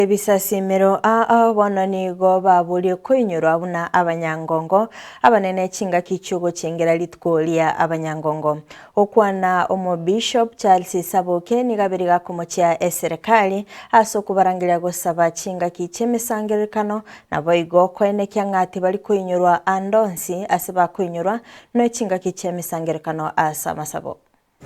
Ebisasimero aa bono nigo baborie koinyorwa buna abanyangongo abanene chingaki chi'ogochengera rituko ria abanyangongo. Gokwana Omobishop Charles Saboke nigo abere gakomochia eserekari ase okobarangeria gosaba chingaki chi'emesangererekano naboigo koenekia ng'a tibari koinyorwa ande onsi ase bakoinyorwa noe chingaki chi'emesangererekano ase amasabo.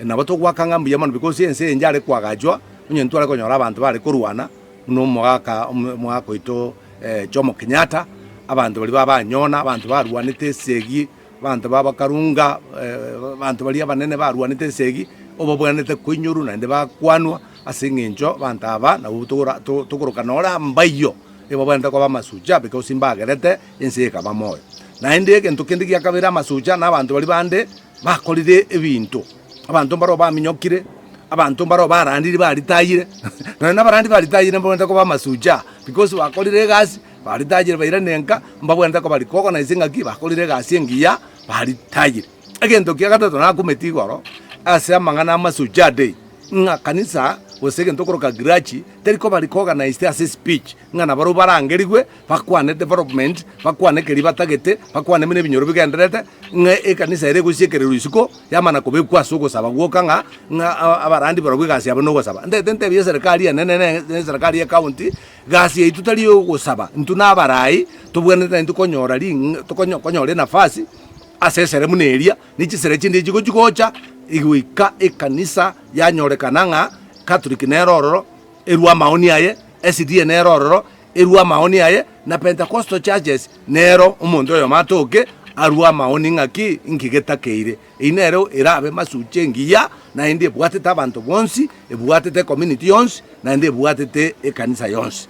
Nabo togoaka ng'a mbuya mono because ense eye yare koagachwa, onye ntware konyora abanto bare korwana, buna omogaka omogaka oito Jomo Kenyatta, abanto baria ba banyona, abanto barwanete esegi, abanto ba bakarunga, abanto baria abanene barwanete esegi, obabwenerete koinyorwa naende bakwanwa ase eng'encho abanto aba nabwo togora tokoroka nore mbaiyo, ebabwenerete koba amasucha because mbagerete ense eye ekaba moyo. Naende egento kende gia kabere amasucha na abanto baria bande. Bakorire ebinto, abanto mbaroo baminyokire, abanto mbaroo barandire baritayire, nonya na abarandi baritayire mbabwenerete koba amasucha because bakorire egasi, baritayire bairane nka, mbabwenerete koba recognized ng'aki bakorire egasi engiya baritayire. Egento kia gatato nakumeti igoro, ase amang'ana amasucha day, ng'a kanisa gose egento okoroka grudge, teri koba recognized ase espeech, ng'a nabarobwo barangerigwe. Bakwane development, bakwane keria batagete, bakwane buna ebinyoro bigendererete, ng'a ekanisa ere egosiekererwa isiko, yamana kobekwa ase ogosaba gwoka ng'a ng'a abarandi barobwo egasi yabo nogosaba. Ntagete ntebie eserekari enene na eserekari ya ecounty, gasi yaito tari ya ogosaba, intwe na abarai, tobwenerete naintwe konyora ring'a tokonyo konyora enafasi ase esere buna eria, ne chisere chinde chigochi gocha, goika ekanisa yanyorekana ng'a Catholic nere ororo, erwe amaoni aye, SDA nere ororo, Erue amaoni aye, na Pentecostal churches nero omonto oyomo atoke arue amaoni ng'aki inki getakeire. Eyio nero erabe masucha engiya naende ebwatete abanto bonsi, ebwatete ecommunity yonsi, naende ebwatete ekanisa yonsi.